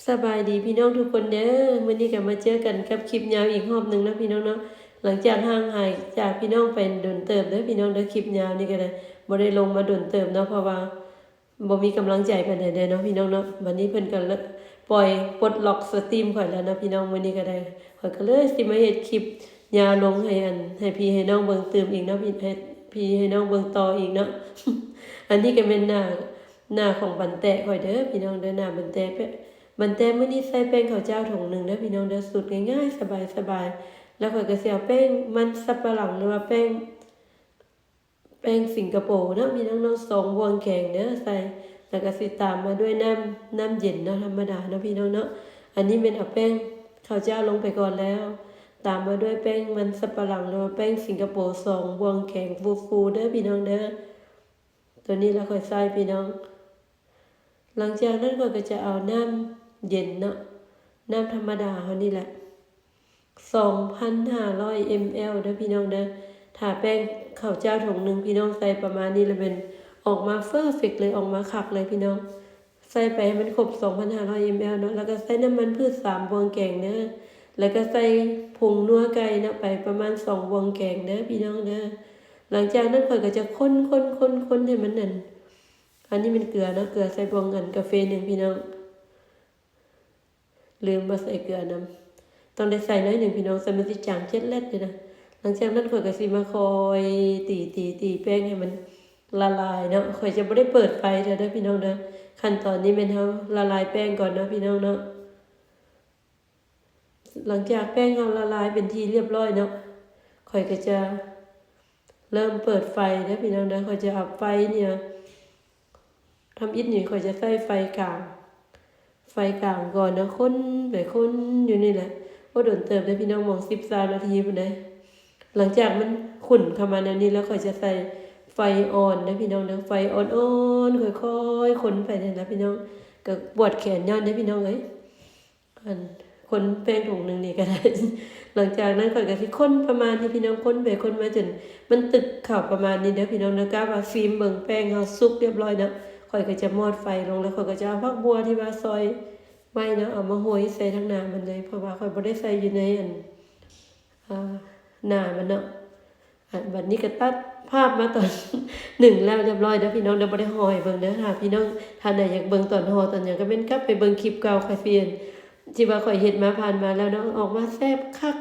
ສະບາຍດີພີ່ນ້ອງທຸກຄົນເດີ. ມື້ນີ້ກໍມາເຈີກັນກັບຄລິບຍາວອີກຮອບໜຶ່ງເນາະພີ່ນ້ອງເນາະ. ຫຼັງຈາກຫ່າງຫາຍຈາກພີ່ນ້ອງໄປດົນເຕີບເດີພີ່ນ້ອງເດີ. ຄລິບຍາວນີ້ກໍໄດ້ ບໍ່ໄດ້ລົງມາດົນເຕີບເນາະ ເພາະວ່າບໍ່ມີກຳລັງໃຈປານໃດເດີເນາະພີ່ນ້ອງເນາະ. ບັດນີ້ເພິ່ນກໍເລີຍປ່ອຍປົດລັອກສະຕຣີມຂ້ອຍແລ້ວເນາະພີ່ນ້ອງ. ມື້ນີ້ກໍໄດ້ ຂ້ອຍກໍເລີຍຊິມາເຮັດຄລິບຍາວລົງໃຫ້ອັນ ໃຫ້ພີ່ໃຫ້ນ້ອງເບິ່ງຕື່ມອີກເນາະ ໃຫ້ພີ່ໃຫ້ນ້ອງເບິ່ງຕໍ່ອີກເນາະ. ອັນນີ້ກໍແມ່ນໜ້າ ໜ້າຂອງບັນແຕະຂ້ອຍເດີພີ່ນ້ອງເດີ. ໜ້າບັນແຕະ ບັນແຕະມື້ນີ້ໃສ່ແປ້ງເຂົ້າຈ້າວຖົງໜຶ່ງເດີພີ່ນ້ອງເດີ. ສູດງ່າຍໆ ສະບາຍໆ. ແລ້ວຂ້ອຍກໍຊິເອົາແປ້ງມັນສັບປະຫຼັງ ຫຼືວ່າແປ້ງ ແປ້ງສິງກະໂປເນາະພີ່ນ້ອງເນາະ ສອງບ່ວງແກງເດີໃສ່. ແລ້ວກໍຊິຕາມມາດ້ວຍນ້ຳ ນ້ຳເຢັນເນາະ ທຳມະດາເນາະພີ່ນ້ອງເນາະ. ອັນນີ້ແມ່ນເອົາແປ້ງເຂົ້າຈ້າວລົງໄປກ່ອນແລ້ວ ຕາມມາດ້ວຍແປ້ງມັນສັບປະຫຼັງ ຫຼືວ່າແປ້ງສິງກະໂປ ສອງບ່ວງແກງຟູໆເດີພີ່ນ້ອງເດີ. ຕົວນີ້ລະຂ້ອຍໃສ່ພີ່ນ້ອງ. ຫຼັງຈາກນັ້ນຂ້ອຍກໍຈະເອົານ້ຳເຢັນເນາະ ນ້ຳທຳມະດາເຮົານີ້ແຫຼະ ສອງພັນຫ້າຮ້ອຍເອັມແອລເດີພີ່ນ້ອງເດີ. ຖ້າແປ້ງເຂົ້າຈ້າວຖົງໜຶ່ງ ພີ່ນ້ອງໃສ່ປະມານນີ້ລະແມ່ນອອກມາເຟີເຟັກເລີຍ ອອກມາຄັກເລີຍພີ່ນ້ອງ. ໃສ່ໄປໃຫ້ມັນຄົບສອງພັນຫ້າຮ້ອຍເອັມແອລເນາະ. ແລ້ວກໍໃສ່ນ້ຳມັນພືດສາມບ່ວງແກງເດີ. ແລ້ວກໍໃສ່ຜົງນົວໄກ່ເນາະ ໄປປະມານສອງບ່ວງແກງເດີພີ່ນ້ອງເດີ. ຫຼັງຈາກນັ້ນຂ້ອຍກໍຈະຄົນໆໆໆໃຫ້ມັນນັ້ນ ອັນນີ້ແມ່ນເກືອເນາະ ເກືອໃສ່ບ່ວງອັນກາເຟໜຶ່ງພີ່ນ້ອງ. ລືມວ່າໃສ່ເກືອນຳ ຕ້ອງໄດ້ໃສ່ໜ້ອຍໜຶ່ງພີ່ນ້ອງ ໃສ່ມັນຊິຈາງເຈັດແລັດເດນະ. ຫຼັງຈາກນັ້ນຂ້ອຍກໍຊິມາຄອຍຕີໆໆແປ້ງໃຫ້ມັນລະລາຍເນາະ. ຂ້ອຍຈະບໍ່ໄດ້ເປີດໄຟເທື່ອເດີພີ່ນ້ອງເດີ. ຂັ້ນຕອນນີ້ແມ່ນເຮົາລະລາຍແປ້ງກ່ອນເນາະພີ່ນ້ອງເນາະ. ຫຼັງຈາກແປ້ງເຮົາລະລາຍເປັນທີ່ລຽບຮ້ອຍເນາະ ຂ້ອຍກໍຈະເລີ່ມເປີດໄຟເດີພີ່ນ້ອງເດີ. ຂ້ອຍຈະເອົາໄຟນີ້ ທຳອິດນີ້ຂ້ອຍຈະໃຊ້ໄຟກາງ ໄຟກາງກ່ອນເນາະ ຄົນໄປຄົນຢູ່ນີ້ແຫຼະ. ໂອ້ ດົນເຕີບເດີພີ່ນ້ອງ ໝ່ອງສິບຊາວນາທີພຸ້ນເດ້. ຫຼັງຈາກມັນຂຸ້ນເຂົ້າມາແນວນີ້ແລ້ວ ຂ້ອຍຈະໃສ່ໄຟອ່ອນເດີພີ່ນ້ອງເດີ ໄຟອ່ອນໆ ຄ່ອຍໆຄົນໄປນີ້ລະພີ່ນ້ອງ. ກໍປວດແຂນຍ້ອນເດ້ພີ່ນ້ອງເອີຍ ອັນ ຄົນແປ້ງຖົງໜຶ່ງນີ້ກໍໄດ້. ຫຼັງຈາກນັ້ນຂ້ອຍກໍຊິຄົນປະມານນີ້ພີ່ນ້ອງ ຄົນໄປຄົນມາຈົນມັນຕຶບເຂົ້າປະມານນີ້ເດີພີ່ນ້ອງເດີ. ກະວ່າຊີມເບິ່ງແປ້ງເຮົາສຸກລຽບຮ້ອຍເນາະ ຂ້ອຍກໍຈະມອດໄຟລົງ ແລ້ວຂ້ອຍກໍຈະເອົາຜັກບົວທີ່ວ່າຊອຍໄວ້ເນາະ ເອົາມາໂຮຍໃສ່ທາງໜ້າມັນເລີຍ ເພາະວ່າຂ້ອຍບໍ່ໄດ້ໃສ່ຢູ່ໃນອັນ ອ່າ ໜ້າມັນເນາະ. ອ່າ ບັດນີ້ກໍຕັດພາບມາຕອນ ໜຶ້ງແລ້ວລຽບຮ້ອຍເດີພີ່ນ້ອງເດີ ບໍ່ໄດ້ຫໍ່ໃຫ້ເບິ່ງເດີ. ຖ້າພີ່ນ້ອງທ່ານໃດຢາກເບິ່ງຕອນຫໍ່ຕອນຫຍັງ ກໍແມ່ນກັບໄປເບິ່ງຄລິບເກົ່າຂ້ອຍຊິ ທີ່ວ່າຂ້ອຍເຮັດມາຜ່ານມາແລ້ວເນາະ ອອກມາແຊບຄັກ